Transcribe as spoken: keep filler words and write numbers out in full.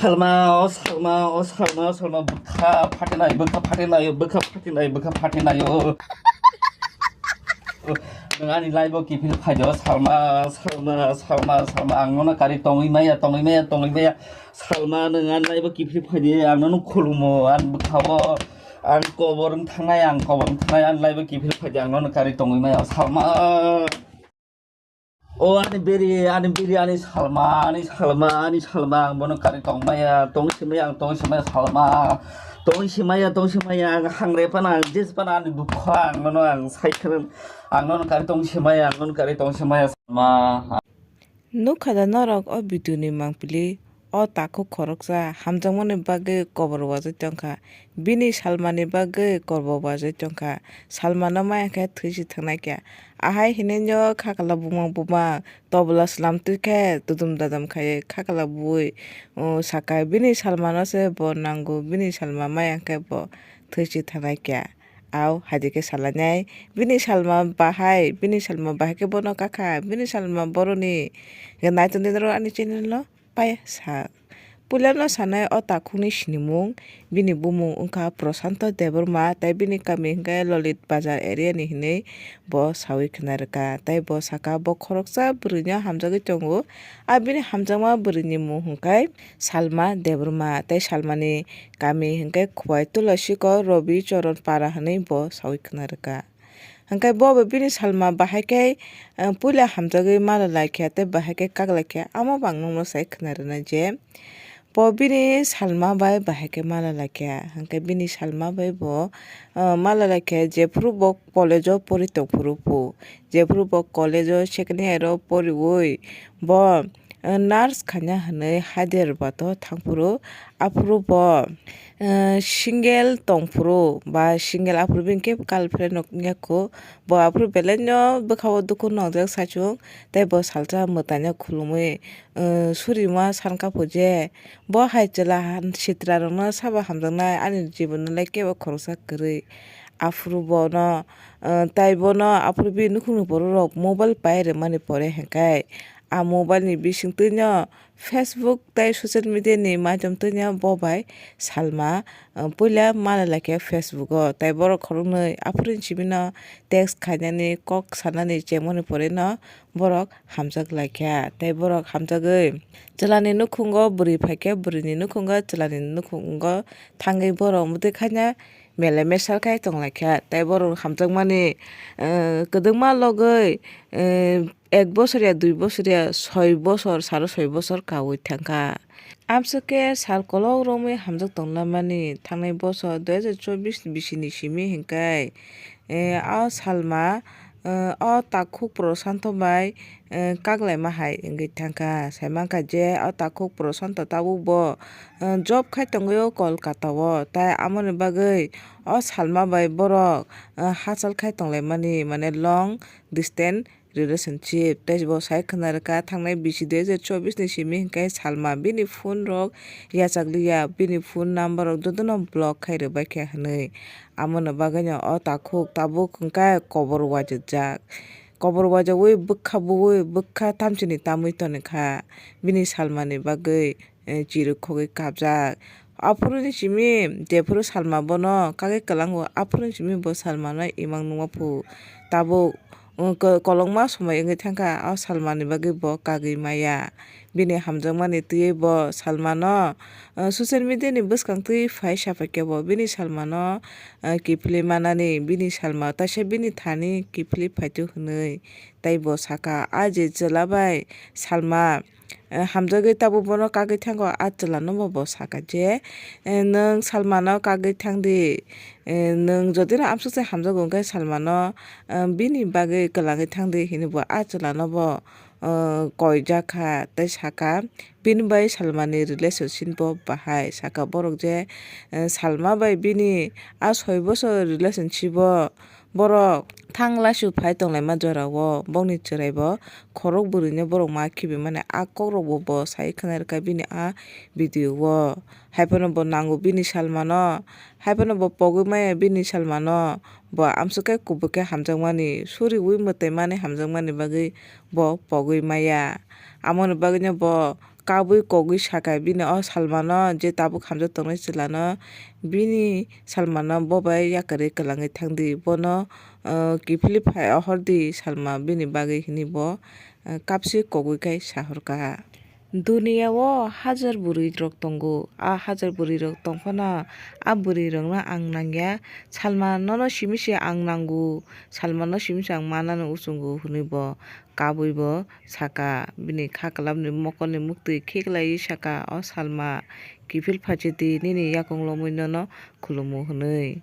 Salma, o Salma, o Salma, o Salma, bwkha phatinai, bwkha phatinai, bwkha phatinai, bwkha phatinai, o. Nwng ani live o kiphil phaidi, o Salma, Salma, Salma, Salma, ang nono kari tongwi maya, tongwi maya, tongwi maya. Salma, nwng ani live o kiphil phaidi, ang nono khulumo, ang bwkha o, ang kobor wng thangnai, ang kobor wng thangnai, ani live o kiphil phaidi, ang nono kari tongwi maya, o Salma. O ani biri, ani biri, ani Salma, ani Salma, ani Salma, ang bono kari tongmaya, tongsimaya, ang tongsimaya Salma, tongsimaya, tongsimaya, ang hangre pana, ang jes pana, ani dukha, ang nono, ang saikhwrwng, ang nono kari tongsimaya, ang nono kari tongsimaya Salma. Nukha da norok o video ni mangpili? O takhuk khoroksa hamjakmani bagwi kobor wajak tongkha. Bini Salmani bagwi kobor wajak tongkha. Salmano maya khe thwi si thangnai khe. Ahai hinwi no khakala bumang bumang tobola slam twi khe tudum dadam khai khakala bui, uh, saka bini Salmano se bo nango, bini Salma maya khe bo thwi si thangnai khe. Au haidi khe salainai bini Salma bahai, bini Salma bahai khe bono kakha, bini Salma boroni. Naitung di norok ani channel no. Pai sa. Puilano sanai o takhukni sinimung, bini bumung wngkha Prosanto Debbarma, tei bini kami hwnkhe Lolit Bazar area ni hinwi bo sawi khna rwkha. Tei bo saka bo khoroksa bwrwino hamjagwi tongo. A bini hamjakma bwrwini mung hwnkhe Salma Debbarma, tei Salmani kami hwnkhe Khowai Tulasikor Robi Choron Para hinwi bo sawi khna rwkha. Hwnkhe bo bo bini Salma bahai khe, eh, puila hamjagwi mala lai kha tei bahai khe kak lai kha. Amo bo ang nokno sai khna rwna je bo bini Salma bai bahai khe mala lai kha. Hwnkhe bini Salma bai bo, eh, mala lai kha jephuru bo college o pori tong phuru phu. Jephuru bo college o second year o poriwi bo, eh, nurse khaina hinwi Hyderabad o thangphuru, aphuru bo, eh, single tongphuru ba single aphuru bini khe girlfriend rok wngya kho. Bo aphuru belai no bwkha o dukhu nongjak saichung, tei bo salsa mwtaino khulumwi, eh, surima sankha pho je, bo hai chwla han sitra rokno sabo hamjaknai, ani jibon no lai kebo khoroksa kwrwi. Aphuru bono, eh, tai bono aphuru bini nukhungni borok rok mobile pai rwmani pore hwnkhe, a mobile ni bisingtwi no Facebook tei social media ni maitom twi no bo bai Salma, uh, puila mala lai kha Facebook o, tei borok khoroknwi aphuru ni simi no text khainani, kok sanani chengmani pore no borok hamjak lai kha. Tei borok hamjagwi chwla ni nukhungo bwrwi phai kha, bwrwi ni nukhungo chwla ni nukhungo thangwi borok mwtwi khaina mele mesal khai tong lai kha. Tei borok hamjakmani, eh, kwdwkma logwi, eh, ek bosor ya, dui bosor ya, soi bosor, saro soi bosor kaui thang kha. Amswk khe sal kolok romwi hamjak tong lamani thangnai bosor dui hazar chobbish ni bisi ni simi hwnkhe, eh, o Salma, eh, o takhuk Prosanto bai, eh, kak laima hai wngwi thang kha. Sai man kha je o takhuk Prosanto tabuk bo, eh, job khai tongwi o Kolkata o, tai amoni bagwi o Salma bai borok, eh, hachal khai tong laimani, mane long distance relationship. Tei bo sai khwna rwkha thangnai bisi dui hazar chobbish ni simi hwnkhe Salma bini phone rok yachak liya, bini phone number rok jotono block khai rwbai kha hwnwi. Amoni bagwino o takhuk tabuk hwnkhe kobor wajak jak. Kobor wajagwi bwkha buwi bwkha tamchini tamwi toni kha. Bini Salmani bagwi, eh, chirwk khogwi kabjak. Aphuru ni simi jephuru Salma bono kagwi kwlango, aphuru ni simi bo Salmano imang nukma phu. Tabuk, uh, ko-, kolokma somoi wngwi thang kha, o Salmani bagwi bo kagwi maya. Bini hamjakmani twiwi bo Salmano, uh, social media ni bwskang twi phai sa phai khe bo bini Salmano, uh, kiphilwi manani, bini Salma taisa bini thani kiphilwi phaitu hwnwi. Tei bo sakha, "A je chwla bai Salma, eh, hamjagwi tabuk bono kagwi thango, a chwla no bo bo sakha je, eh, nwng Salmano kagwi thang di, eh, nwng jodi no amswk se hamjago hwnkhe Salmano, eh, bini bagwi kwlangwi thang di," hinwi bo a chwla no bo, eh, koijak kha tei sakha, bini bai Salmani relationship bo bahai sakha borok je, eh, Salma bai bini a soi bosor relationship o, borok thang laisu phai tonglaima jorao bokni chwrai bo khorok bwrwino borok ma khibimani a kokrokbo bo sai khwnai rwkha bini a video o. Haiphano bo nango bini Salmano, haiphano bo pogwi maya bini Salmano, bo amswk khe kubui khe hamjakmani, suriui mwtaimani hamjakmani bagwi bo pogwi maya. Amoni bagwino bo Kabui kogwi sakha bini o salmano, je tabuk hamjak tongnai chwlano, bini salmano bo bai yakarwi kwlangwi thangdi, bono, uh, kiphilwi phai ohordi salma bini bagwi, hwnwi bo, uh, kapsi kogwi khai sahorkha. Duniya o hajar bwrwi rok tongo, a hajar bwrwi rok tongphano, a bwrwi rokno ang nangya, salma nono simi se ang nango, salmano simi se ang manano uchungo, hwnwi bo kabui bo sakha. Bini kha kwlapni mokolni muktwi khiklaiwi sakha, "O salma, kiphil phaichidi, nini yakung lomwi nono khulumu," hwnwi.